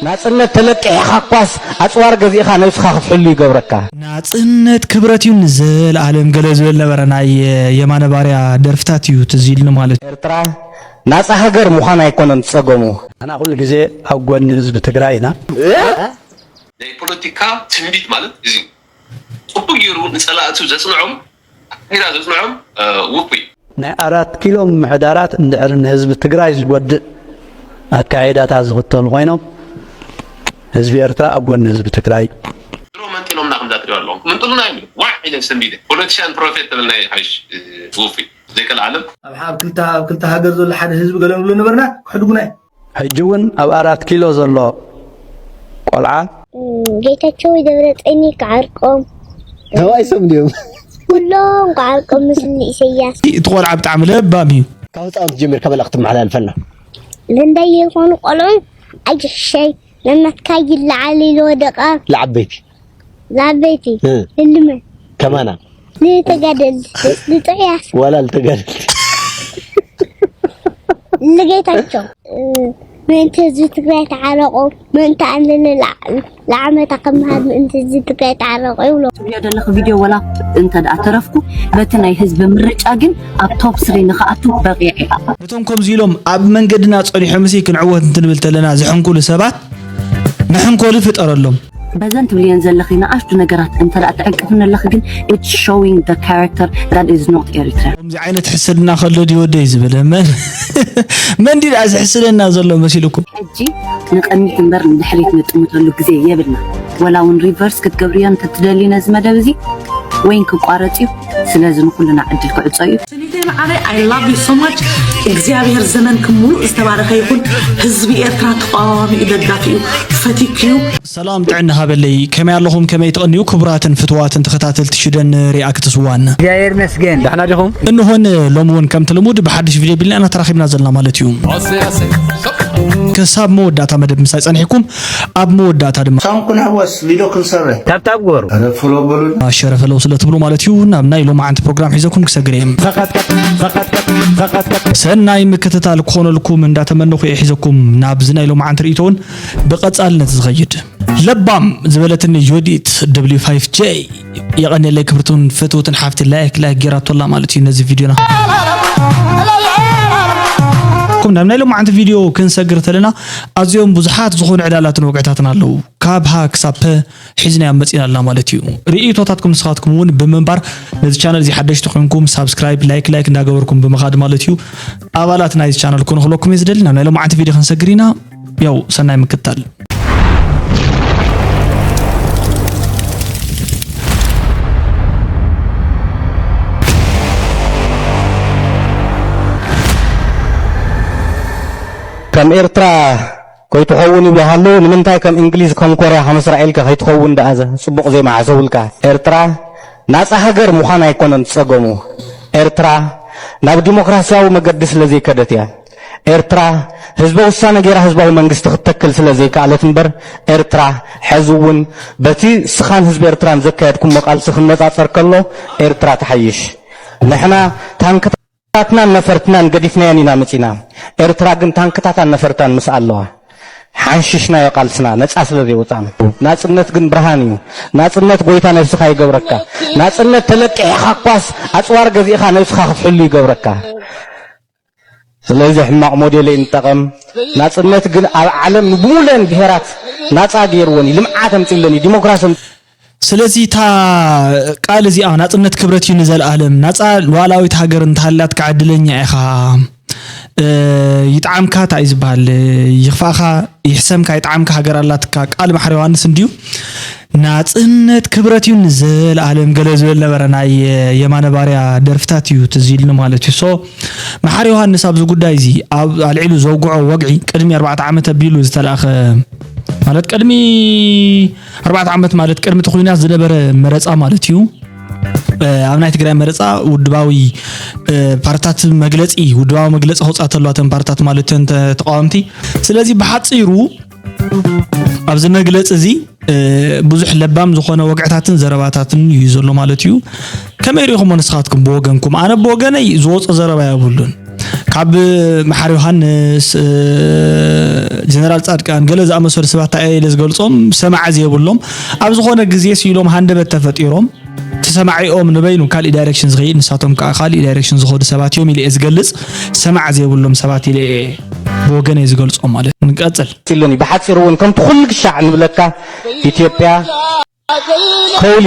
ናጽነት ተለቂሕኻ እኳስ ኣጽዋር ገዚእኻ ነብስኻ ክትሕሉ ይገብረካ። ናጽነት ክብረት እዩ ንዘለኣለም ገለ ዝብል ነበረ። ናይ የማነ ባርያ ደርፍታት እዩ ትዝ ኢልኒ ማለት እዩ። ኤርትራ ናጻ ሃገር ምዃን ኣይኮነን ጸገሙ። ኣና ኩሉ ግዜ ኣብ ጎኒ ህዝቢ ትግራይ ኢና። ናይ ፖለቲካ ትንቢት ማለት እዚ ጽቡቅ ገይሩ ንጸላእቱ ዘጽንዖም ኣካይዳ ዘጽንዖም ውፉይ ናይ ኣራት ኪሎ ምሕዳራት እንድሕር ንህዝቢ ትግራይ ዝጎድእ ኣካይዳታት ዝኽተሉ ኮይኖም ህዝቢ ኤርትራ ኣብ ጎኒ ህዝቢ ትግራይ ድሮ መንጢሎምና ከምዛ ትሪኦ ኣለኹም ክምንጥሉና ይብሉ ዋዕ ኢለ ሰንቢደ ፖለቲሽያን ፕሮፌት ተብልና ሓይሽ ውፉይ ዘይከል ዓለም ኣብ ክልተ ሃገር ዘሎ ሓደ ህዝቢ ገለ ንብሎ ነበርና ክሕድጉና እዩ ሕጂ እውን ኣብ ኣራት ኪሎ ዘሎ ቆልዓ ጌታቸው ደብረፅዮን ክዓርቆም ተባኢሶም ድዮም ኩሎም ክዓርቆም ምስ ኢሰያስ እቲ ቆልዓ ብጣዕሚ ለባም እዩ ካብ ህፃውንቲ ጀሚርካ መልእክቲ መሓላልፈልና ለንዳይ ዝኾኑ ቆልዑ ኣይትሕሸይ ነናትካ ይለዓል ኢሉ ወደቃ ለዓበይቲ ለዓበይቲ ህልመ ከማና ንተጋደል ንጥዑያት ዋላ ንተጋደል ንጌታቸው ምእንቲ ህዝቢ ትግራይ ተዓረቁ ምእንቲ ኣለለ ለዓመታ ከመሃር ምእንቲ ህዝቢ ትግራይ ተዓረቁ ይብሎ ትብልዮ ዘለኺ ቪድዮ ወላ እንተ ደኣ ተረፍኩ በቲ ናይ ህዝቢ ምርጫ ግን ኣብ ቶፕ ስሪ ንኽኣቱ በቂዐ እየ። ነቶም ከምዚ ኢሎም ኣብ መንገድና ጸኒሖምሲ ክንዕወት እንትንብል ተለና ዝሕንኩሉ ሰባት መሐንኮሊ ፍጠረሎም። በዘን ትብልየን ዘለኺ ንኣሽቱ ነገራት እንተ ደኣ ትዕቅፍኒ ኣለኺ ግን it's showing the character that is not Eritrean። ከምዚ ዓይነት ሕስድና ከሎ ድዩ ወደይ ዝብል መን መን ድዩ ደኣ ዝሕስደና ዘሎ መሲልኩም? ሕጂ ንቕድሚት እምበር ንድሕሪት ንጥምተሉ ግዜ የብልና። ወላ እውን ሪቨርስ ክትገብርዮ እንተትደልዩ ነዚ መደብ እዚ ወይን ክቋረጽ እዩ። ስለዚ ንኹልና ዕድል ክዕጾ እዩ። ስኒተይ መዓረይ I love you so much እግዚኣብሔር ዘመንኪ ሙሉእ ዝተባረኸ ይኹን ህዝቢ ኤርትራ ተቃዋሚ እዩ ደጋፊ እዩ ፈቲኪ እዩ ሰላም ጥዕና ሃበለይ ከመይ ኣለኹም ከመይ ትቕንዩ ክቡራትን ፍትዋትን ተኸታተልቲ ሽደን ሪኣክትስ ዋን እግዚኣብሔር ይመስገን ዳሕና ዲኹም እንሆን ሎሚ እውን ከምቲ ልሙድ ብሓድሽ ቪድዮ ቢልና ኢና ተራኺብና ዘለና ማለት እዩ ክሳብ መወዳእታ መደብ ምሳይ ጸኒሕኩም ኣብ መወዳእታ ድማ ሳንኩን ሕወስ ሊዶ ክንሰረ ታብታብ ግበሩ ኧረ ፍሎ በሉን ኣሸረፈለው ስለ ትብሉ ማለት እዩ ናብ ናይ ሎማዓንቲ ፕሮግራም ሒዘኩም ክሰግር እየ ሰናይ ምክትታል ክኾነልኩም እንዳተመነኹ እየ ሒዘኩም ናብዚ ናይ ሎማዓንቲ ርእይቶውን ብቐጻልነት ዝኸይድ ለባም ዝበለትኒ ዮዲት ደብሊው ፋይቭ ጄ የቐንየለይ ክብርትን ፍትውትን ሓፍቲ ላይክ ላይክ ጌራቶላ ማለት እዩ ነዚ ቪድዮና ኩም ናብ ናይ ሎማዓንቲ ቪድዮ ክንሰግር ተለና ኣዝዮም ብዙሓት ዝኾኑ ዕላላትን ወግዕታትን ኣለዉ ካብ ሃ ክሳብ ፐ ሒዝናዮም መፂና ኣለና ማለት እዩ ርእይቶታትኩም ንስኻትኩም እውን ብምንባር ነዚ ቻነል እዚ ሓደሽቲ ኮይንኩም ሳብስክራይብ ላይክ ላይክ እንዳገበርኩም ብምኻድ ማለት እዩ ኣባላት ናይዚ ቻነል ኩኑ ክለኩም እየ ዝደሊ ናብ ናይ ሎማዓንቲ ቪድዮ ክንሰግር ኢና ያው ሰናይ ምክታል ከም ኤርትራ ከይትኸውን ይብልኻ ኣለዉ ንምንታይ ከም እንግሊዝ ከም ኮርያ ከም እስራኤልከ ከይትኸውን ደኣ ጽቡቕ ዜማ ሓሰቡልካ ኤርትራ ናጻ ሃገር ምዃን ኣይኮነን ጸገሙ ኤርትራ ናብ ዲሞክራስያዊ መገዲ ስለ ዘይከደት እያ ኤርትራ ህዝበ ውሳነ ገይራ ህዝባዊ መንግስቲ ክትተክል ስለ ዘይከኣለት እምበር ኤርትራ ሕዚ እውን በቲ ስኻን ህዝቢ ኤርትራን ዘካየድኩሞ ቃልሲ ክነጻጸር ከሎ ኤርትራ ትሓይሽ ንሕና ታንክታትናን ነፈርትናን ገዲፍናየን ኢና መጺና ኤርትራ ግን ታንክታታን ነፈርታን ምስ ኣለዋ ሓንሽሽናዮ ቃልስና ነጻ ስለ ዘይወጻና ናጽነት ግን ብርሃን እዩ ናጽነት ጎይታ ነብስኻ ይገብረካ ናጽነት ተለቂሕኻ ኳስ ኣጽዋር ገዚእኻ ነብስኻ ክትሕሉ ይገብረካ ስለዚ ሕማቕ ሞዴል ንጠቐም ናጽነት ግን ኣብ ዓለም ብሙሉአን ብሄራት ናጻ ገይርወን እዩ ልምዓት ኣምጺለን እዩ ዲሞክራሲ ስለዚ እታ ቃል እዚኣ ናጽነት ክብረት እዩ ንዘለኣለም ናጻ ሉዓላዊት ሃገር እንተሃልያትካ ዕድለኛ ኢኻ ይጥዓምካ እንታይ እዩ ዝበሃል ይኽፋእኻ ይሕሰምካ ይጥዓምካ ሃገር ኣላትካ ቃል ማሕሪ ዮሃንስ እንድዩ ናጽነት ክብረት እዩ ንዘለኣለም ገለ ዝብል ነበረ ናይ የማነ ባርያ ደርፍታት እዩ ትዝ ኢልኒ ማለት እዩ ሶ መሓሪ ዮሃንስ ኣብዚ ጉዳይ እዚ ኣብ ኣልዒሉ ዘውግዖ ወግዒ ቅድሚ ኣርባዕተ ዓመት ኣቢሉ ዝተላእኸ ማለት ቅድሚ ኣርባዕተ ዓመት ማለት ቅድሚ እቲ ኩናት ዝነበረ መረፃ ማለት እዩ ኣብ ናይ ትግራይ መረፃ ውድባዊ ፓርትታት መግለፂ ውድባዊ መግለፂ ከውፅኣ ተለዋ ተን ፓርትታት ማለት ተን ተቃወምቲ ስለዚ ብሓፂሩ ኣብዚ መግለፂ እዚ ብዙሕ ለባም ዝኾነ ወግዕታትን ዘረባታትን እዩ ዘሎ ማለት እዩ ከመይ ሪኹሞ ንስኻትኩም ብወገንኩም ኣነ ብወገነይ ዝወፆ ዘረባ የብሉን ካብ መሓሪ ዮሃንስ፣ ጀነራል ፃድቃን ገለ ዝኣመሰሉ ሰባት እንታይ ኢለ ዝገልፆም ሰማዓ ዘይብሎም፣ ኣብ ዝኾነ ግዜ ስኢሎም ሃንደበት ተፈጢሮም፣ ተሰማዒኦም ንበይኑ ካልእ ዳይሬክሽን ዝኸይድ፣ ንሳቶም ከዓ ካልእ ዳይሬክሽን ዝኸዱ ሰባት እዮም ኢለ እየ ዝገልፅ። ሰማዓ ዘይብሎም ሰባት ኢለ እየ ብወገነይ ዝገልፆም ማለት እዩ። ንቀፅል። ኢሉኒ። ብሓጺሩ እውን ከምቲ ኩሉ ግሻዕ ንብለካ፣ ኢትዮጵያ ከውሊ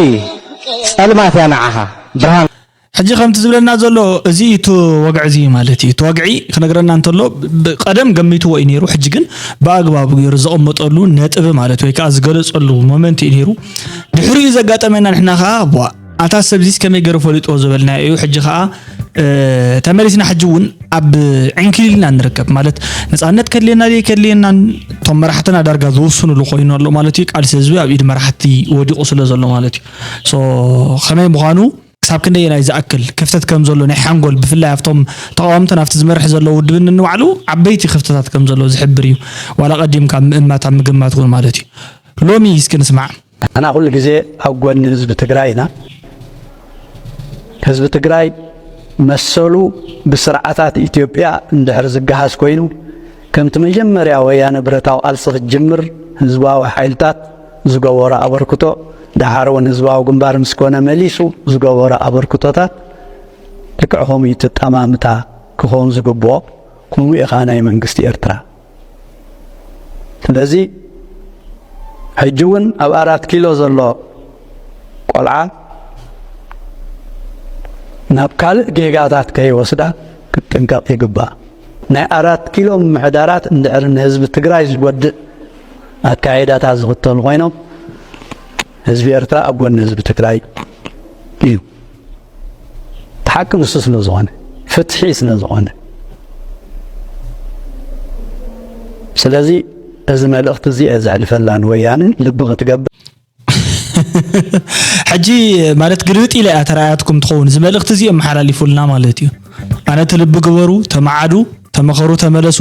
ጸልማት እያ ንዓኻ፣ ብርሃን። ሕጂ ከምቲ ዝብለና ዘሎ፣ እዚ እቲ ወግዒ እዚ ማለት እዩ። እቲ ወግዒ ክነግረና እንተሎ፣ ብ-፣ ቀደም ገሚትዎ እዩ ነይሩ። ሕጂ ግን ብኣግባቡ ገይሩ ዘቐመጠሉ ነጥቢ ማለት ወይ ከዓ ዝገለጸሉ ሞመንት እዩ ነይሩ። ድሕሪኡ ዘጋጠመና ንሕና ከዓ፣ ቧ፣ ኣታ ሰብ እዚስ ከመይ ገይሩ ፈሊጥዎ ዝበልናዮ እዩ። ሕጂ ከዓ፣ እ፣ ተመሊስና ሕጂ እውን ኣብ ዕንክሊልና ንርከብ። ማለት ነፃነት ከድልየና ድየ ከድልየናን እቶም መራሕትና ዳርጋ ዝውስኑሉ ኮይኑ ኣሎ ማለት እዩ። ቃልሲ ህዝቢ ኣብ ኢድ መራሕቲ ወዲቑ ስለ ዘሎ ማለት እዩ። ሶ ከመይ ምዃኑ፣ ክሳብ ክንደየናይ ዝኣክል ክፍተት ከም ዘሎ ናይ ሓንጎል፣ ብፍላይ ኣብቶም ተቃወምትን ኣብቲ ዝመርሕ ዘሎ ውድብን ንባዕሉ ዓበይቲ ክፍተታት ከም ዘሎ ዝሕብር እዩ። ዋላ ቀዲምካ ምእማት ኣብ ምግማት እውን ማለት እዩ። ሎሚ እስኪ ንስማዕ። ኣና ኩሉ ግዜ ኣብ ጎኒ ህዝቢ ትግራይ ኢና። ህዝቢ ትግራይ መሰሉ ብስርዓታት ኢትዮጵያ እንድሕር ዝገሃስ ኮይኑ፣ ከምቲ መጀመርያ ወያነ ብረታዊ ቃልሲ ክትጅምር ህዝባዊ ሓይልታት ዝገበሮ ኣበርክቶ፣ ደሓር እውን ህዝባዊ ግንባር ምስ ኮነ መሊሱ ዝገበሮ ኣበርክቶታት ልክዕ ከምኡ እዩ። እቲ ኣጠማምታ ክኸውን ዝግብኦ ከምኡ ኢኻ ናይ መንግስቲ ኤርትራ። ስለዚ ሕጂ እውን ኣብ ኣራት ኪሎ ዘሎ ቆልዓ ናብ ካልእ ጌጋታት ከይወስዳ ክትጥንቀቕ ይግባእ። ናይ ኣራት ኪሎ ምምሕዳራት እንድሕር ንህዝቢ ትግራይ ዝጎድእ ኣካይዳታት ዝኽተሉ ኮይኖም፣ ህዝቢ ኤርትራ ኣብ ጎኒ ህዝቢ ትግራይ እዩ። እቲ ሓቂ ንሱ ስለ ዝኾነ፣ ፍትሒ ስለ ዝኾነ። ስለዚ እዚ መልእኽቲ እዚ እየ ዘሕልፈላ ንወያነ፣ ልቢ ክትገብር። ሕጂ ማለት ግልብጥ ኢለ እያ ተራእያትኩም ትኸውን፣ እዚ መልእኽቲ እዚ የመሓላሊፉልና ማለት እዩ። ኣነ እቲ ልቢ ግበሩ፣ ተመዓዱ፣ ተመኸሩ፣ ተመለሱ፣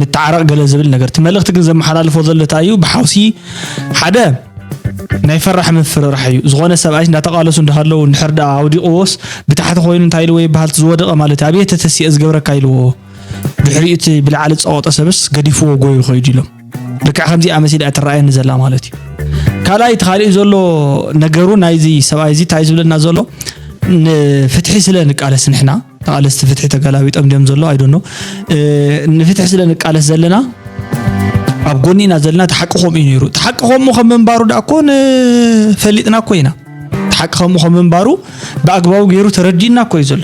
ንተዓረቕ ገለ ዝብል ነገር። እቲ መልእኽቲ ግን ዘመሓላልፎ ዘሎ እንታይ እዩ? ብሓውሲ ሓደ ናይ ፈራሕ ምፍርራሕ እዩ። ዝኾነ ሰብኣይ እንዳተቓለሱ እንዳሃለዉ እንድሕር ደኣ ኣውዲቕዎስ ብታሕቲ ኮይኑ እንታይ ኢልዎ ይበሃል? እቲ ዝወደቐ ማለት እዩ። ኣብየ ተተሲኤ ዝገብረካ ኢልዎ። ድሕሪኡ እቲ ብላዕሊ ዝጸቐጦ ሰብስ ገዲፍዎ ጎዩ ይኸይዱ ኢሎም። ልክዕ ከምዚኣ መሲላ እያ ትረኣየኒ ዘላ ማለት እዩ። ካልኣይ እቲ ካሊእ ዘሎ ነገሩ ናይዚ ሰብኣይ እዚ እንታይ ዝብለና ዘሎ? ንፍትሒ ስለ ንቃለስ ንሕና ተቓለስቲ ፍትሒ ተገላቢጦም ድዮም ዘሎ? I don't know። እ፣ ንፍትሒ ስለ ንቃለስ ዘለና ኣብ ጎኒ ኢና ዘለና። እቲ ሓቂ ከምኡ እዩ ነይሩ። እቲ ሓቂ ከምኡ ከም ምንባሩ ደኣ እኮ ንፈሊጥና እኮ ኢና። እቲ ሓቂ ከምኡ ከም ምንባሩ ብኣግባቡ ገይሩ ተረዲእና እኮ እዩ ዘሎ።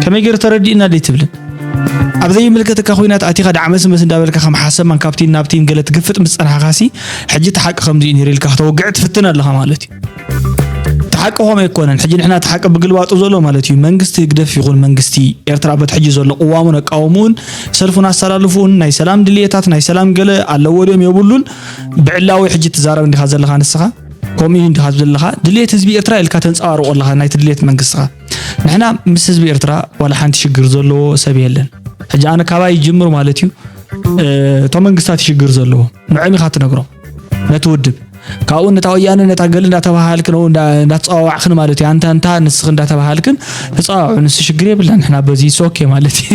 ከመይ ገይሩ ተረዲእና ደይ ትብልን? ኣብ ዘይምልከተካ ኩናት ኣቲኻ ዳዕመስመስ እንዳበልካ ከም ሓሰማን ካብቲን ናብቲን ገለ ትግፍጥ ምስ ጸናሕካሲ፣ ሕጂ እቲ ሓቂ ከምዚ እዩ ነይሩ ኢልካ ከተወግዕ ትፍትን ኣለኻ ማለት እዩ። እቲ ሓቂ ከምኡ ኣይኮነን። ሕጂ ንሕና እቲ ሓቂ ብግልባጡ ዘሎ ማለት እዩ። መንግስቲ ህግደፍ ይኹን መንግስቲ ኤርትራ በቲ ሕጂ ዘሎ ቅዋሙን ኣቃውምኡን ሰልፉን ኣሰላልፍኡን ናይ ሰላም ድልየታት፣ ናይ ሰላም ገለ ኣለዎ ድዮም የብሉን፣ ብዕላዊ ሕጂ ትዛረብ እንዲኻ ዘለኻ ንስኻ፣ ከምኡ እዩ እንዲኻ ዘለኻ። ድልየት ህዝቢ ኤርትራ ኢልካ ተንጸባርቆ ኣለኻ፣ ናይቲ ድልየት መንግስትኻ። ንሕና ምስ ህዝቢ ኤርትራ ዋላ ሓንቲ ሽግር ዘለዎ ሰብ የለን። ሕጂ ኣነ ካባይ ይጅምር ማለት እዩ። እ፣ እቶም መንግስታት ሽግር ዘለዎ ንዕም ኢኻ ትነግሮም፣ ነቲ ውድብ። ካብኡ ነታ ወያነ ነታ ገለ እንዳተባሃልክ ነው እንዳ-፣ እንዳተጸዋዋዕክን ማለት እዩ። ኣንታ ኣንታ ንስኽ እንዳተባሃልክን ተጸዋውዑ፣ ንሱ ሽግር የብላን። ንሕና በዚ it's okay ማለት እዩ።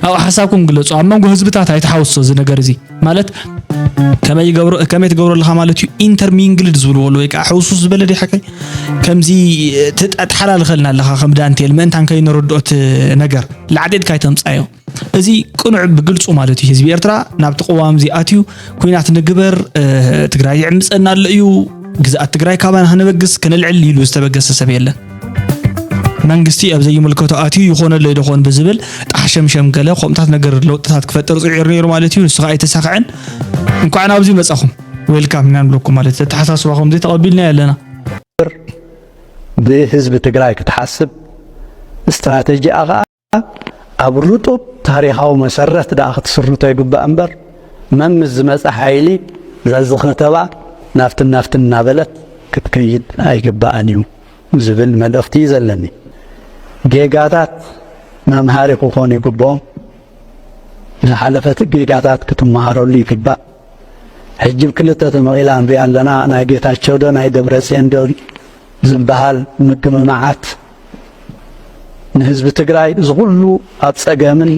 ኣብኡ ሓሳብኩም ግለጹ። ኣብ መንጎ ህዝብታት ኣይትሓውሶ እዚ ነገር እዚ። ማለት ከመይ ይገብሮ-፣ ከመይ ትገብሮ ኣለኻ ማለት እዩ። ኢንተርሚንግልድ ዝብልዎ ኣሎ ወይ ከዓ ሕውሱስ ዝበለ ዲ ሓቀይ ከምዚ ትጠ-፣ ትሓላልኸልና ኣለኻ ከም ዳንቴል ምእንታን ከይንረድኦ እቲ ነገር ላዕጢጥካ ኣይተምጻዮ። እዚ ቅኑዕ ብግልጹ ማለት እዩ። ህዝቢ ኤርትራ ናብቲ ቅዋም እዚ ኣትዩ፣ "ኩናት ንግበር፣ እ፣ ትግራይ ይዕምጸና ኣሎ እዩ፣ ግዝኣት ትግራይ ካባና ክንበግስ፣ ክንልዕል" ኢሉ ዝተበገሰ ሰብ የለን። መንግስቲ ኣብ ዘይምልከቶ ኣትዩ ይኾነለይ ዶ ኾን ብዝብል ጣሕሸምሸም ገለ ከምኡታት ነገር ለውጥታት ክፈጥር ጽዒሩ ነይሩ ማለት እዩ። ንሱ ኸኣ ኣይተሳኽዐን። እንኳዕ ናብዚ መጻኹም፣ ዌልካም ኢና ንብለኩም ማለት እዩ። ኣተሓሳስባኹም እዚ ተቐቢልናዮ ኣለና። ብህዝቢ ትግራይ ክትሓስብ ስትራተጂኣ ኸኣ ኣብ ርጡብ ታሪኻዊ መሰረት ደኣ ክትስርቶ ይግባእ እምበር፣ መምስ ዝመጸ ሓይሊ ዘዝኸተባ ናብትን ናብትን እናበለት ክትከይድ ኣይግባእን እዩ ዝብል መልእኽቲ እዩ ዘለኒ። ጌጋታት መምሃሪ ክኾኑ ይግብኦም። ዝሓለፈት ጌጋታት ክትመሃረሉ ይግባእ። ሕጂ ብክልተ ተመቒላ ንሪኣ ኣለና። ናይ ጌታቸው ዶ ናይ ደብረጽዮን ዶ ዝበሃል ምግምማዓት ንህዝቢ ትግራይ ዝኹሉ ኣብ ጸገምን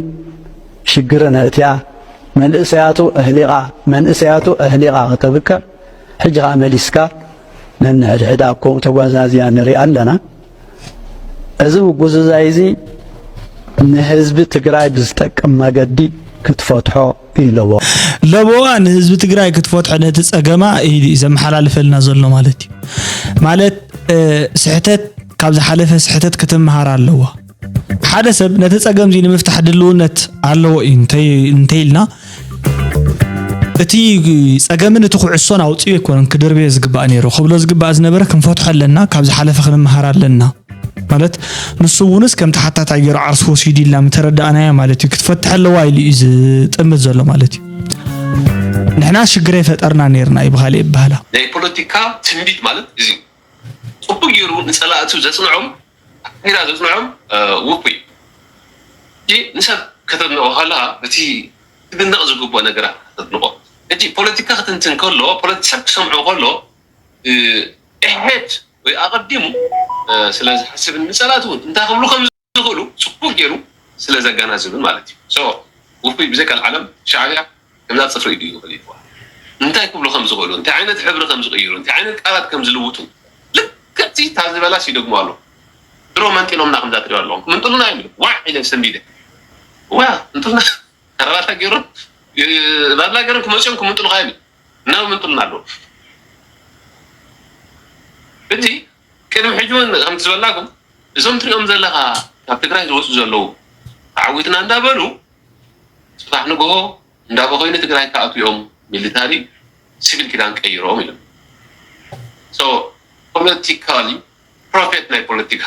ሽግርን ኣእትያ፣ መንእሰያቱ ኣህሊቓ፣ መንእሰያቱ ኣህሊቓ ከተብቅዕ፣ ሕጂ ኸኣ መሊስካ ነንሕድሕዳ እኮ ተጓዛዝያ ንርኢ ኣለና። እዚ ምጉዝዛይ እዚ ንህዝቢ ትግራይ ብዝጠቅም መገዲ ክትፈትሖ ኣለዎ። ለበዋ ንህዝቢ ትግራይ ክትፈትሖ ነቲ ጸገማ ኢሉ እዩ ዘመሓላልፈልና ዘሎ ማለት እዩ። ማለት፣ እ፣ ስሕተት ካብ ዝሓለፈ ስሕተት ክትመሃር ኣለዋ። ሓደ ሰብ ነቲ ጸገም እዚ ንምፍታሕ ድልውነት ኣለዎ እዩ እንተ-፣ እንተኢልና፣ እቲ ጸገምን እቲ ኩዕሶን ኣውጺኡ ኣይኮነን ክድርብዮ ዝግባእ ነይሩ። ክብሎ ዝግባእ ዝነበረ ክንፈትሖ ኣለና፣ ካብ ዝሓለፈ ክንመሃር ኣለና። ማለት ንሱ እውንስ ከም ተሓታታይ ገይሩ ዓርሱ ወሲዱ ኢልና ምተረዳእናዮ ማለት እዩ። ክትፈትሕ ኣለዋ ኢሉ እዩ ዝጥምት ዘሎ ማለት እዩ። ንሕና ሽግር ኣይፈጠርና ነይርና እዩ ብኻልእ ይበሃላ። ናይ ፖለቲካ ትንቢት ማለት እዚ እዩ። ጽቡቅ ገይሩ ንጸላእቱ ዘጽንዖም፣ ኣካይዳ ዘጽንዖም፣ እ፣ ውፉይ። ሕጂ ንሰብ ከተድንቖ ከለኻ በቲ ክድነቕ ዝግብኦ ነገራት ከተድንቖ። ሕጂ ፖለቲካ ክትንትን ከሎ፣ ፖለቲ-፣ ሰብ ክሰምዖ ከሎ፣ እ፣ ኣሄድ ወይ ኣቐዲሙ፣ እ፣ ስለ ዝሓስብን ንጸላእቱ እውን እንታይ ክብሉ ከም ዝኽእሉ ጽቡቕ ገይሩ ስለ ዘገናዝብን ማለት እዩ። ሶ፣ ውፉይ ብዘይ ቀልዓለም ሻዕብያ ከምዛ ጽፍሪ ኢዱ እዩ ፈሊጥዋ። እንታይ ክብሉ ከም ዝኽእሉ፣ እንታይ ዓይነት ሕብሪ ከም ዝቕይሩ፣ እንታይ ዓይነት ቃላት ከም ዝልውጡ፣ ልክዕቲ እታ ዝበላስ ይደግሞ ኣሎ። ድሮ መንጢሎምና ከምዛ ትሪኦ ኣለኹም። ክምንጥሉና እዮም ኢሉ። ዋዕ ኢለ ሰንቢደ። ዋ፣ ምንጥሉና። ካራባታ ገይሮም፣ እ፣ ባድላ ገይሮም ክመጽኦም ክምንጥሉኻ እዮም። እናመንጥሉና ኣለዉ። እቲ ቅድሚ ሕጂ እውን ከምቲ ዝበልናኩም፣ እዞም ትሪኦም ዘለኻ ካብ ትግራይ ዝወፁ ዘለዉ ተዓዊትና እንዳበሉ፣ ፅባሕ ንግሆ እንዳበኸይኑ ትግራይ ክኣትዉ እዮም፣ ሚሊታሪ ሲቪል ኪዳን ቀይሮም ኢሎም። So፣ ፖለቲካሊ ፕሮፌት ናይ ፖለቲካ፣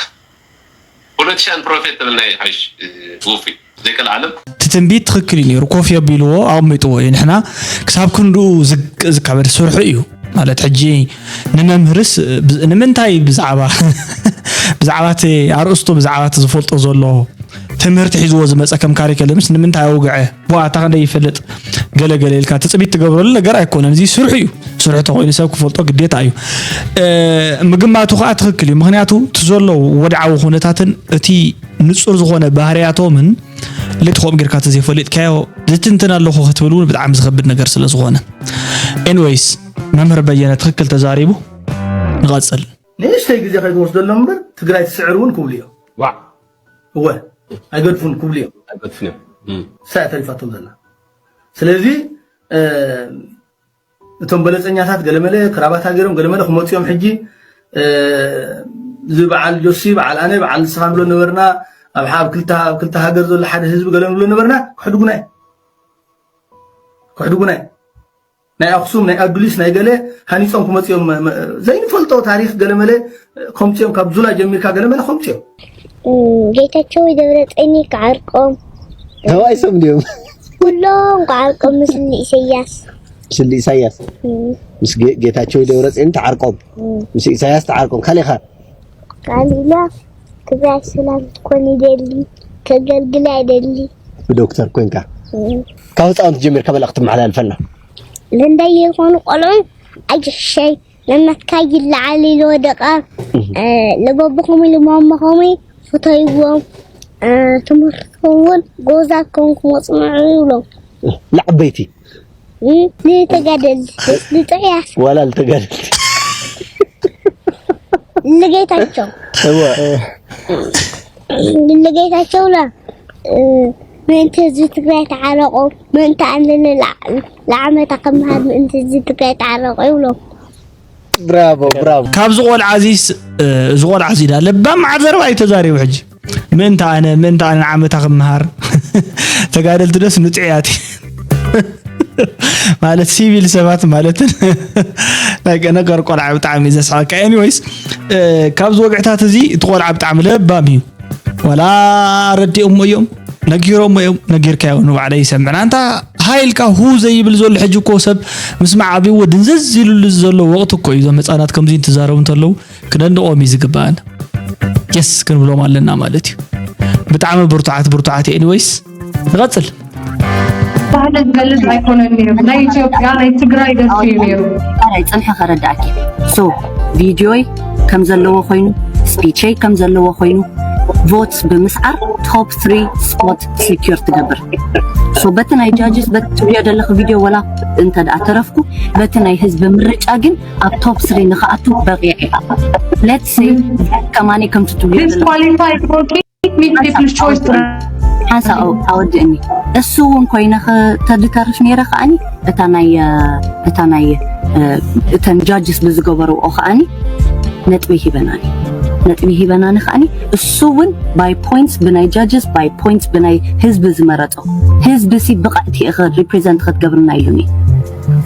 ፖለቲሽያን ፕሮፌት ትብል ናይ ሓይሽ፣ እ፣ ውፉይ ዘይቀልዓለም። እቲ ትንቢት ትኽክል እዩ ነይሩ። ኮፍ የቢልዎ ኣቐሚጥዎ እዩ። ንሕና ክሳብ ክንድኡ ዝግ-፣ ዝካበድ ስርሑ እዩ። ማለት ሕጂ ንመምህርስ ብ-፣ ንምንታይ ብዛዕባ፣ ብዛዕባ እቲ ኣርእስቱ፣ ብዛዕባ እቲ ዝፈልጦ ዘሎ ትምህርቲ ሒዝዎ ዝመጸ ከም ካሪከለምስ ንምንታይ ኣውግዐ? ብኣታ ክንደይ ይፈልጥ? ገለ ገለ ኢልካ ትጽቢት ትገብረሉ ነገር ኣይኮነን። እዚ ስርሑ እዩ። ስርሑ ተኾይኑ ሰብ ክፈልጦ ግዴታ እዩ። እ፣ ምግማቱ ከኣ ትኽክል እዩ። ምኽንያቱ እቲ ዘሎ ወድዓዊ ኩነታትን እቲ ንጹር ዝኾነ ባህርያቶምን ልክትኾም ጌርካ ተዘይፈሊጥካዮ ዝትንትን ኣለኹ ክትብል እውን ብጣዕሚ ዝኸብድ ነገር ስለ ዝኾነ። ኤኒዌይስ፣ መምህር በየነ ትኽክል ተዛሪቡ። ንቐጽል። ንእሽተይ ግዜ ከይትወስደሎም እምበር ትግራይ ትስዕር እውን ክብሉ እዮም። ዋዕ። እወ፣ ኣይገድፉን ክብሉ እዮም። ኣይገድፉን እዮም። እም። እሳ እያ ተሪፋቶም ዘላ። ስለዚ፣ እ፣ እቶም በለጸኛታት ገለመለ ክራባታ ገይሮም ገለመለ ክመጹ እዮም ሕጂ፣ እ፣ እዚ በዓል ጆሲ፣ በዓል ኣነ፣ በዓል ንስኻ ንብሎ ነበርና፣ ኣብ ሓ-፣ ኣብ ክልተ፣ ኣብ ክልተ ሃገር ዘሎ ሓደ ህዝቢ ገለ ንብሎ ነበርና፣ ክሕድጉና እዮም። ክሕድጉና እዮም። ናይ ኣኽሱም፣ ናይ ኣዱሊስ፣ ናይ ገለ ሃኒጾም ክመጹ እዮም። መ-፣ መ-፣ ዘይንፈልጦ ታሪኽ ገለመለ ከምጹ እዮም። ካብ ዙላ ጀሚርካ ገለመለ ከምጹ እዮም። እም፣ ጌታቸው ደብረጽዮን ክዓርቆም። ተባኢሶም ድዮም? ኩሎም ክዓርቆም፣ ምስ እኒ ኢሰያስ። ምስ እኒ ኢሳያስ? እም። ምስ ጌ-፣ ጌታቸው ደብረጽዮን ተዓርቆም? እም። ምስ ኢሳያስ ተዓርቆም? ካሊእ ኸ? ካሊእ ኢላ ትግራይ ሰላም ትኮን ይደሊ፣ ከገልግላ ይደሊ። ብዶክተር ኮንካ? እም። ካብ ህፃውንቲ ጀሚርካ መልእኽቲ መሓላልፈልና። ለንዳይ የኾኑ ቆልዑ ኣይሕሸይ፣ ለናትካ ይለዓል ኢሉ ወደቃ። እህ። እ፣ ለበብኹም ኢሉ ማማኹም ፍተይዎም። እ፣ ትምህርትኩም እውን ጎዛ ኮንኩም ኣጽንዑ ይብሎም። ንዓበይቲ? እም፣ ንተጋደልቲ፣ ንጥዑያት። ዋላ ንተጋደልቲ? ንጌታቸው። እወ። ንጌታቸው ላ፣ እ፣ ምእንቲ ህዝቢ ትግራይ ተዓረቑ፣ ምእንቲ ኣነ ላ-፣ ለዓመታ ክምሃር ምእንቲ ህዝቢ ትግራይ ተዓረቑ ይብሎም። ብራቮ፣ ብራቮ። ካብዚ ቆልዓ እዚስ፣ እ፣ እዚ ቆልዓ እዚ ዳ ለባም መዓት ዘረባ እዩ ተዛሪቡ ሕጂ። ምእንቲ ኣነ፣ ምእንቲ ኣነ ንዓመታ ክምሃር። ተጋደልቲ ደስ ንጥዑያት። ማለት ሲቪል ሰባት ማለትን ናይ ነገር ቆልዓ ብጣዕሚ እዩ ዘስሓቀ። ኤኒዌይስ፣ እ፣ ካብዚ ወግዕታት እዚ እቲ ቆልዓ ብጣዕሚ ለባም እዩ። ዋላ ረዲኦሞ እዮም፣ ነጊሮሞ እዮም፣ ነጊርካዮ ንባዕለይ ይሰምዕን። ኣንታ ሃይ ኢልካ ሁ ዘይብል ዘሎ ሕጂ እኮ ሰብ ምስማዕ ኣብይዎ ድንዝዝ ኢሉሉ ዘሎ ወቕቲ እኮ እዩ። እዞም ህፃናት ከምዚ እንትዛረቡ እንተለዉ ክነድንቖም እዩ ዝግባኣና። የስ ክንብሎም ኣለና ማለት እዩ። ብጣዕሚ ብርቱዓት፣ ብርቱዓት። ኤኒዌይስ፣ ንቐጽል። ባህሊ ዝገልጽ ኣይኮነን ነይሩ። ናይ ኢትዮጵያ፣ ናይ ትግራይ ደርፊ እዩ ነይሩ። ኣይጽንሐ ከረዳእኪ። ሶ፣ ቪድዮይ ከም ዘለዎ ኮይኑ፣ ስፒቸይ ከም ዘለዎ ኮይኑ፣ votes ብምስዓር top three spot secure ትገብር። So በቲ ናይ judges በቲ ትብልዮ ዘለኺ ቪድዮ ወላ እንተ ደኣ ተረፍኩ፣ በቲ ናይ ህዝቢ ምርጫ ግን ኣብ top three ንኽኣቱ በቂዐ። Let's say ከማኒ ከምቲ ትብልዮ ዘለኺ Disqualified for People's Choice ሓንሳ ኣወድእኒ። እሱ እውን ኮይነ ከተድተርፍ ነይረ ከኣኒ እታ ናይ እታ ናይ እተን judges ብዝገበርኦ ከኣኒ ነጥቢ ሂበናኒ ነጥቢ ሂበናኒ ከኣኒ እሱ እውን by points ብናይ judges by points ብናይ ህዝቢ ዝመረጾ ህዝቢ ሲ ብቕዕቲ ኢኺ represent ክትገብርና ኢሉኒ።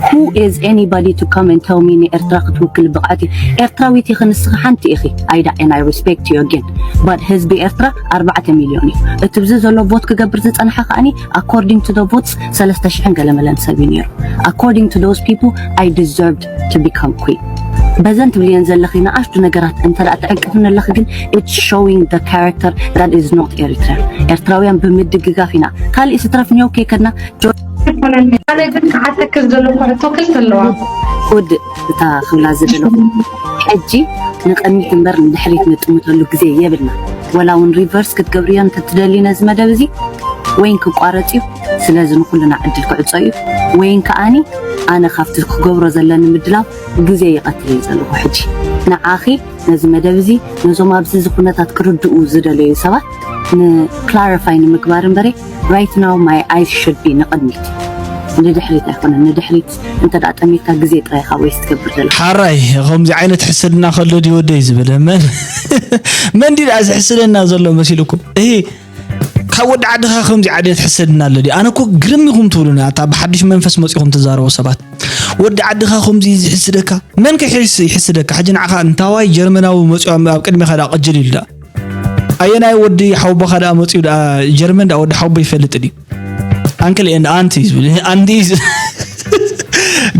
Who is anybody to come and tell me ንኤርትራ ክትውክል ብቕዕቲ? ኤርትራዊት ኢኺ ንስኺ ሓንቲ ኢኺ። ኣይዳ and I respect you again, but ህዝቢ ኤርትራ ኣርባዕተ ሚልዮን እዩ። እቲ ብዚ ዘሎ vote ክገብር ዝጸንሐ ከኣኒ according to the votes ሰለስተ ሽሕን ገለመለን ሰብ እዩ ነይሩ። According to those people, I deserved to become queen. በዘን ትብልየን ዘለኺ ንኣሽቱ ነገራት እንተ ደኣ ትዕቅፍኒ ኣለኺ ግን it's showing the character that is not Eritrean. ኤርትራውያን ብምድግጋፍ ኢና ካልእ ስትረፍ ኒው ከይከድና ኣነ ግን ክሓተክር ዘለኩ ሕቶ ክልተ ኣለዋ። ወድእ እታ ክብላ ዝደለኹ ሕጂ ንቕድሚት እምበር ንድሕሪት ንጥምተሉ ግዜ የብልና። ወላ እውን reverse ክትገብርዮ እንተትደልዩ ነዚ መደብ እዚ ወይን ክቋረጽ እዩ። ስለዚ ንኹልና ዕድል ክዕጾ እዩ። ወይን ከኣኒ ኣነ ካብቲ ክገብሮ ዘለኒ ምድላው ግዜ ይቐትል እዩ ዘለኹ። ሕጂ ንዓኺ ነዚ መደብ እዚ ነዞም ኣብዚ እዚ ኩነታት ክርድኡ ዝደለዩ ሰባት ን clarify ንምግባር እምበረ right now my eyes should be ንቕድሚት ንድሕሪት ኣይኮነን። ንድሕሪት እንተ ደኣ ጠሚትካ ግዜ ጥራይ ኢኻ waste ትገብር ዘለኻ። ሓራይ ከምዚ ዓይነት ሕስድና ከሎ ድዩ ወደይ ዝብል መን መን ድዩ ደኣ ዝሕስደና ዘሎ መሲልኩም? እሂ ካብ ወዲ ዓድኻ ከምዚ ዓይነት ሕስድና ኣሎ ድዩ? ኣነ እኮ ግርም ኢኹም ትብሉኒ። ኣታ ብሓድሽ መንፈስ መጺኹም ትዛረቡ ሰባት ወዲ ዓድኻ ከምዚ ዝሕስደካ መን ከ ይሕስ- ይሕስደካ? ሕጂ ንዓኻ እንታዋይ ጀርመናዊ መጺኡ ኣብ ቅድሚኻ ደኣ ቅጅል ኢሉ ደኣ ኣየናይ ወዲ ሓውቦኻ ደኣ መጺኡ ደኣ ጀርመን ደኣ ወዲ ሓውቦ ይፈልጥ ድዩ? ኣንክል ኤንድ ኣንቲ እዩ ዝብል ኣንቲ እዩ ዝብል።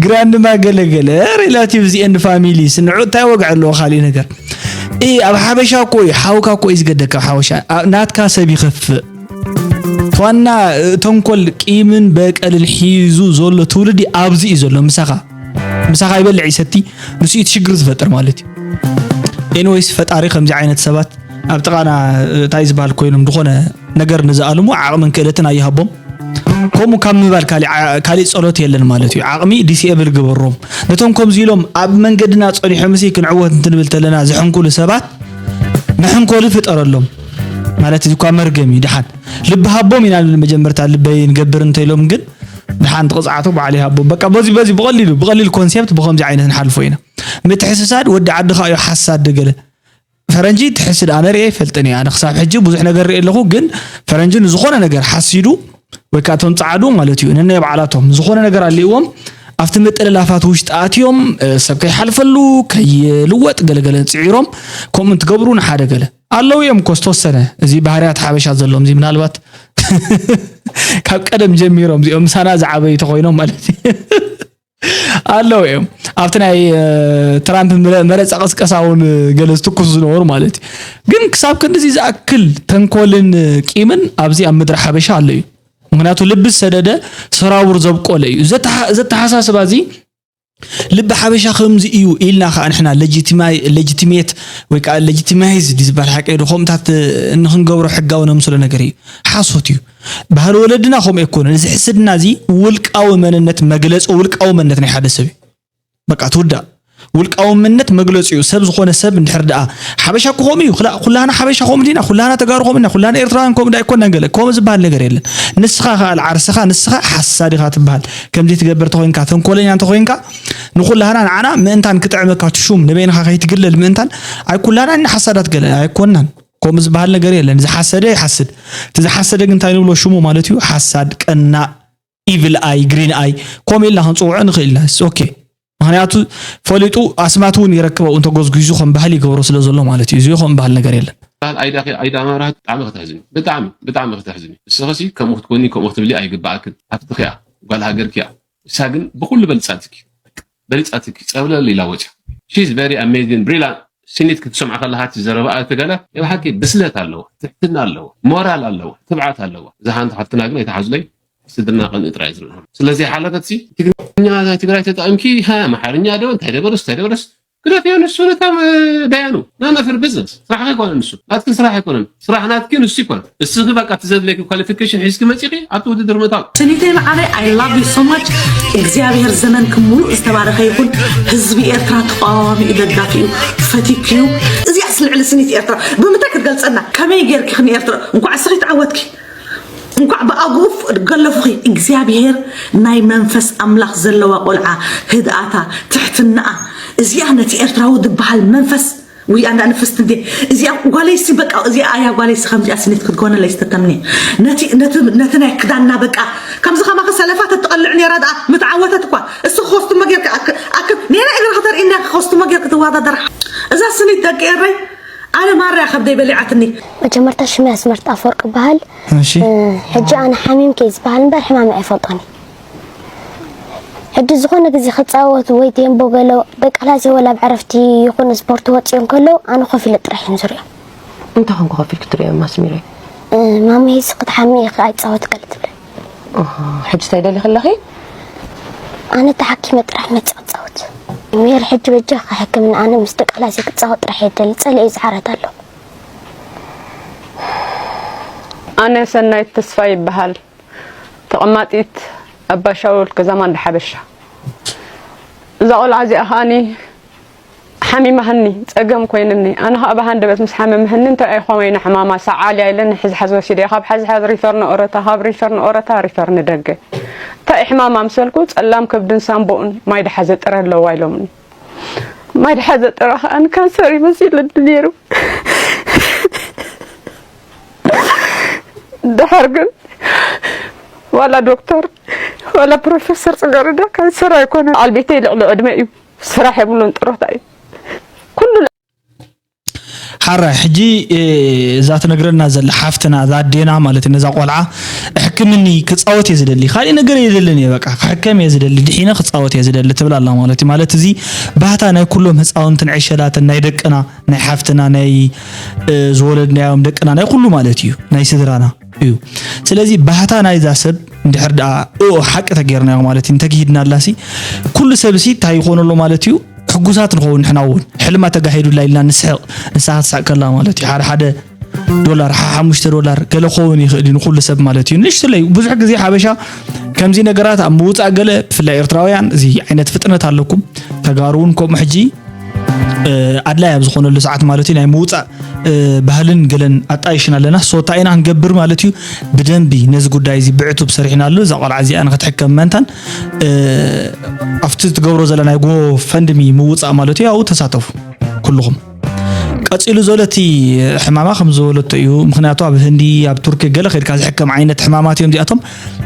ግራንድማ ገለገለ relatives and family ስንዑ እንታይ ወግዒ ኣለዎ? ካሊእ ነገር እ ኣብ ሓበሻ እኮ እዩ ሓውካ እኮ እዩ ዝገደካ። ሓበሻ ኣ- ናትካ ሰብ ይኸፍእ። ዋና እ፣ ተንኮል ቂምን በቀልን ሒዙ ዘሎ ትውልዲ ኣብዚ እዩ ዘሎ። ምሳኻ ምሳኻ ይበልዕ ይሰቲ ንሱ እዩ እቲ ሽግር ዝፈጥር ማለት እዩ። ኤንወይስ ፈጣሪ ከምዚ ዓይነት ሰባት ኣብ ጥቓና እንታይ ዝበሃል ኮይኖም ዝኾነ ነገር ንዝኣልሙ ዓቕምን ክእለትን ኣይሃቦም። ከምኡ ካብ ምባል ካሊእ ዓ- ካሊእ ጸሎት የለን ማለት እዩ። ዓቕሚ ዲስኤብል ግበሮም። ነቶም ከምዚ ኢሎም ኣብ መንገድና ጸኒሖም ሲ ክንዕወት እንትንብል ተለና ዝሕንኩሉ ሰባት መሐንኮሊ ፍጠረሎም ማለት እዚ እኳ መርገም እዩ። ድሓን ልቢ ሃቦም ኢና ንብል መጀመርታ ልበይ ንገብር እንተኢሎም ግን ድሓን ትቕፅዓቱ በዓል ይሃቦም። በቃ በዚ በዚ ብቐሊሉ ብቐሊል ኮንሴፕት ብኸምዚ ዓይነት ንሓልፎ ኢና። ምትሕስሳድ ወዲ ዓድኻ እዩ ሓሳድ ገለ ፈረንጂ ትሕስድ ኣነ ርእየ ኣይፈልጥን እየ። ኣነ ክሳብ ሕጂ ብዙሕ ነገር ርእየ ኣለኹ፣ ግን ፈረንጂ ንዝኾነ ነገር ሓሲዱ ወይ ከዓ እቶም ፃዕዱ ማለት እዩ ነናይ ባዕላቶም ዝኾነ ነገር ኣልእዎም ኣብቲ ምጥልላፋት ውሽጢ ኣትዮም እ፣ ሰብ ከይሓልፈሉ ከይልወጥ ገለገለ ፅዒሮም ከምኡ እንትገብሩ ንሓደ ገለ ኣለዉ እዮም እኮ ዝተወሰነ እዚ ባህርያት ሓበሻ ዘሎም እዚ ምናልባት ካብ ቀደም ጀሚሮም እዚኦም ምሳና ዝዓበዩ ተኮይኖም ማለት እዩ ኣለዉ እዮም ኣብቲ ናይ እ፣ ትራምፕ መረ- መረፃ ቅስቀሳ እውን ገለ ዝትኩሱ ዝነበሩ ማለት እዩ ግን ክሳብ ክንድዚ ዝኣክል ተንኮልን እ፣ ቂምን ኣብዚ ኣብ ምድሪ ሓበሻ ኣሎ እዩ ምክንያቱ ልቢ ዝሰደደ ሰራውር ዘብቆለ እዩ እዚ ኣተሓ- እዚ ኣተሓሳስባ እዚ ልቢ ሓበሻ ከምዚ እዩ ኢልና ከዓ ንሕና ሌጂቲሜት ወይ ከዓ ሌጂቲማይዝ ዝበሃል ሓቂ ዶ ከምኡታት ንክንገብሮ ሕጋዊ ነምስሎ ነገር እዩ ሓሶት እዩ ባህሊ ወለድና ከምኡ ኣይኮነን እዚ ሕስድና እዚ ውልቃዊ መንነት መግለፂ ውልቃዊ መንነት ናይ ሓደ ሰብ እዩ በቃ ትውዳእ ውልቃዊ መንነት መግለፂ እዩ ሰብ ዝኾነ ሰብ እንድሕር ደኣ ሓበሻ እኮ ከምኡ እዩ ክላ- ኩላህና ሓበሻ ከምኡ ዲና ኩላህና ተጋሩ ከምኡ ኢና ኩላህና ኤርትራውያን ከምኡ ዳ ኣይኮናን ገለ ከምኡ ዝበሃል ነገር የለን ንስኻ ከዓ ዓርስኻ ንስኻ ሓሳድ ኢኻ ትበሃል ከምዚ ትገብር ተኾይንካ ተንኮለኛ እንተኾይንካ ንኹላህና ንዓና ምእንታን ክጥዕመካ ትሹም ንበይንኻ ከይትግለል ምእንታን ኣይ ኩላህና ኢና ሓሳዳት ገለ ኣይኮናን ከምኡ ዝበሃል ነገር የለን ዝሓሰደ ይሓስድ እቲ ዝሓሰደ ግን እንታይ ንብሎ ሽሙ ማለት እዩ ሓሳድ ቀናእ evil eye green eye ከምኡ ኢልና ክንፅውዖ ንኽእል ኢና ኦኬ ምክንያቱ ፈሊጡ ኣስማት እውን ይረክበው እንተጎዝጉዙ ከም ባህል ይገብሮ ስለ ዘሎ ማለት እዩ እዚ ከም ባህል ነገር የለን በሃል ኣይዳ ኣይዳ መብራህቱ ብጣዕሚ ከተሕዝኒ ብጣዕሚ ብጣዕሚ ከተሕዝኒ ንስኺሲ ከምኡ ክትኮኒ ከምኡ ክትብሊ ኣይግባኣክን ሃፍትኺ እያ ጓል ሃገርኪ እያ እሳ ግን ብኩሉ በልፃትኪ በሊፃትኪ ፀብለል ኢላ ወፅያ she's very amazing brilliant ስኒት ክትሰምዓ ከለካ እቲ ዘረባኣ እቲ ገለ ናይ ብሓቂ ብስለት ኣለዎ ትሕትና ኣለዎ ሞራል ኣለዎ ትብዓት ኣለዎ እዛ ሓንቲ ሓፍትና ግን ኣይትሓዙለይ ስድና ቀንኢ ጥራይ ዝርእ ስለዚ ሓለፈትሲ ትግርኛ ናይ ትግራይ ተጠቒምኪ ሃ ኣምሓርኛ ዶ እንታይ ደበረስ እንታይ ደበረስ ግደፍዮ ንሱ ነታ ዳያኑ ናና ፍር ብዝነስ ስራሕ ኣይኮነን። ንሱ ናትኪ ስራሕ ኣይኮነን። ስራሕ ናትኪ ንሱ ይኮን። እስኺ በቃ እቲ ዘድለኪ ኳሊፊኬሽን ሒዝኪ መጺኺ ኣብቲ ውድድር ምእታው። ስኒተይ መዓረይ፣ I love you so much። እግዚኣብሔር ዘመንኪ ሙሉእ ዝተባረኸ ይኹን። ህዝቢ ኤርትራ ተቃዋሚ እዩ፣ ደጋፊ እዩ፣ ፈቲኪ እዩ። እዚኣስ ልዕሊ ስኒት ኤርትራ ብምንታይ ክትገልጸና? ከመይ ጌርኪ ንኤርትራ? እንኳዕ እስኺ ተዓወትኪ። እንኳዕ ብኣግኡፍ ገለፉኺ። እግዚኣብሔር ናይ መንፈስ ኣምላኽ ዘለዋ ቆልዓ፣ ህድኣታ፣ ትሕትናኣ፣ እዚኣ ነቲ ኤርትራዊ ዝበሃል መንፈስ፣ ውይ ኣንዳ ንፍስት እንዴ እዚኣ ጓለይሲ፣ በቃ እዚኣ ኣያ ጓለይሲ፣ ከምዚኣ ስኒት ክትኮነለይ ስተተምኒ። ነቲ ነቲ ነቲ ናይ ክዳና በቃ ከምዚ ከማኸ ሰለፋ ተትቐልዕ ነራ ደኣ ምትዓወተት እኳ። እሱ ኮስቱመ ጌርካ ኣክ ኣክ ኔና እግሪ ከተርእና ኮስቱመ ጌርካ ትዋዳደር። እዛ ስኒት ደቂ ኤረይ ኣነ ማርያ ከብደይ በሊዓትኒ። መጀመርታ ሽመይ ኣስመርት ኣፈወርቅ ይበሃል። እሺ። እ፣ ሕጂ ኣነ ሓሚም ከይ ዝበሃል እምበር ሕማም ኣይፈልጦን እዩ። ሕጂ ዝኾነ ግዜ ክጻወት ወይ ቴምቦ ገለ ደቂ ላዜ ወላ ኣብ ዕረፍቲ ይኹን ስፖርት ወጺኦም ከለዉ ኣነ ኮፍ ኢለ ጥራሕ እዮም ዝሪኦም። እንታይ ኮንኩ ኮፍ ኢልክ ትሪኦም ኣስሚረይ? እ፣ ማመይ ስኽት ሓሚ ኢኺ ኣይጻወት ገለ ትብለኒ። ኣሃ፣ ሕጂ እንታይ ደሊኺ ኣለኺ? ኣነ ተሓኪመ ጥራሕ መጽእ ክጻወት። ሜሪ ሕጂ በጃኻ ሕክምና ኣነ ምስ ደቂ ላዜ ክጻወት ጥራሕ እየ ደሊ። ጸሊኤ ዝዓረት ኣሎ። ኣነ ሰናይት ተስፋ ይበሃል። ተቐማጢት ኣባ ሻውል ገዛ ማንዳ ሓበሻ። እዛ ቆልዓ እዚኣ ከኣኒ ሓሚማህኒ፣ ጸገም ኮይንኒ። ኣነ ከኣ ብሃንደበት ምስ ሓመመህኒ፣ እንታይ ኣይ ኾመይና ሕማማ፣ ሰዓል እያ ኢለኒ፣ ሕዚ ሓዚ ወሲደ፣ ካብ ሓዚ ሓዚ ሪፈር ንኦረታ፣ ካብ ሪፈር ንኦረታ፣ ሪፈር ንደገ። እንታይ ሕማማ ምሰልኩ፣ ጸላም ከብድን ሳምቦኡን ማይ ድሓዘ ጥረ ኣለዋ ኢሎምኒ። ማይ ድሓዘ ጥረ ከኣ ንካንሰር እዩ መሲሉኒ ነይሩ። ድሓር ግን ዋላ ዶክተር፣ ዋላ ፕሮፌሰር ጽገረዳ ካንሰር ኣይኮነን። ኣልቤተይ ልዕሊ ዕድመ እዩ። ስራሕ የብሉን፣ ጥሮታ እዩ። ኩሉ ሓራይ፣ ሕጂ፣ እ፣ እዛ ትነግረና ዘላ ሓፍትና፣ እዛ ኣዴና ማለት እዩ፣ ነዛ ቆልዓ፣ "ሕክምኒ ክጻወት እየ ዝደሊ፣ ካሊእ ነገር የድልን እየ፣ በቃ፣ ክሕከም እየ ዝደሊ፣ ድሒነ ክጻወት እየ ዝደሊ" ትብል ኣላ ማለት እዩ። ማለት፣ እዚ ባህታ ናይ ኩሎም ህጻውንትን ዕሸላትን ናይ ደቅና፣ ናይ ሓፍትና፣ ናይ፣ እ፣ ዝወለድናዮም ደቅና፣ ናይ ኩሉ ማለት እዩ፣ ናይ ስድራና እዩ። ስለዚ፣ ባህታ ናይዛ ሰብ እንድሕር ደኣ፣ እ፣ ሓቂ ተጌርናዮ ማለት እዩ፣ እንተግሂድና ኣላሲ፣ ኩሉ ሰብሲ እንታይ ይኾነሉ ማለት እዩ? ሕጉሳት ንኸውን ንሕና እውን። ሕልማ ተጋሂዱላ ኢልና ንስሕቕ፣ ንሳ ክትስሕቕ ከላ ማለት እዩ። ሓደ ሓደ ዶላር፣ ሓ-፣ ሓሙሽተ ዶላር ገለ ክኸውን ይኽእል እዩ ንኹሉ ሰብ ማለት እዩ። ንእሽትለይ፣ ብዙሕ ግዜ ሓበሻ ከምዚ ነገራት ኣብ ምውጻእ ገለ፣ ብፍላይ ኤርትራውያን፣ እዚ ዓይነት ፍጥነት ኣለኩም። ተጋሩ እውን ከምኡ ሕጂ፣ እ፣ ኣድላይ ኣብ ዝኾነሉ ሰዓት ማለት እዩ፣ ናይ ምውጻእ፣ እ፣ ባህልን ገለን ኣጣይሽና ኣለና። ሶ እንታይ ኢና ክንገብር ማለት እዩ? ብደንቢ ነዚ ጉዳይ እዚ ብዕቱብ ሰሪሕናሉ። እዛ ቆልዓ እዚኣ ንክትሕከም መእንታን፣ እ፣ ኣብቲ ትገብሮ ዘላ ናይ ጎፈንድሚ ምውጻእ ማለት እዩ፣ ኣብኡ ተሳተፉ ኩልኹም። ቀጺሉ ዘሎ እቲ ሕማማ ከም ዝበለቶ እዩ። ምኽንያቱ ኣብ ህንዲ፣ ኣብ ቱርኪ ገለ ከይድካ ዝሕከም ዓይነት ሕማማት እዮም እዚኣቶም።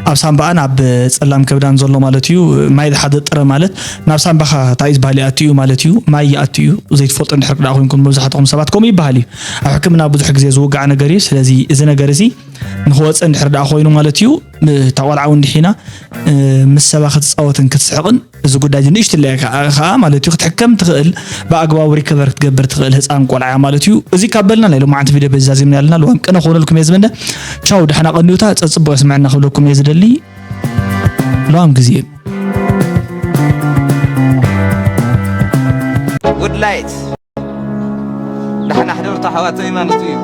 ኣብ ሳምባኣን ኣብ ጸላም ከብዳን ዘሎ ማለት እዩ። ማይ ዝሓዘ ጥረ ማለት ናብ ሳምባኻ እንታይ እዩ ዝበሃል ይኣቱ እዩ ማለት እዩ። ማይ ይኣቱ እዩ። ዘይትፈልጡ እንድሕር ደኣ ኮይንኩም መብዛሕትኹም ሰባት ከምኡ ይበሃል እዩ። ኣብ ሕክምና ብዙሕ ግዜ ዝውጋዕ ነገር እዩ። ስለዚ እዚ ነገር እዚ ንኽወጽእ እንድሕር ደኣ ኮይኑ ማለት እዩ፣ እታ ቆልዓ እውን ድሒና፣ እ፣ ምስ ሰባ ክትጻወትን ክትስሕቕን እዚ ጉዳይ እዚ ንእሽትለይ ከኣ፣ ከኣ ማለት እዩ ክትሕከም ትኽእል፣ ብኣግባቡ ሪከቨር ክትገብር ትኽእል ህጻን ቆልዓ እያ ማለት እዩ። እዚ ካብ በልና ናይ ሎማዓንቲ ቪድዮ በዚ ዛዚምና ኣለና። ልዋም ቅነ ክኾነልኩም እየ ዝምነ። ቻው፣ ደሕና ቀንዩታ፣ ጸጽቡቕ የስምዐና ክብለኩም እየ ዝደሊ። ልዋም ግዜ። ጉድ ላይት። ደሕና ሕደሩ ኣሕዋተይ ማለት እዩ።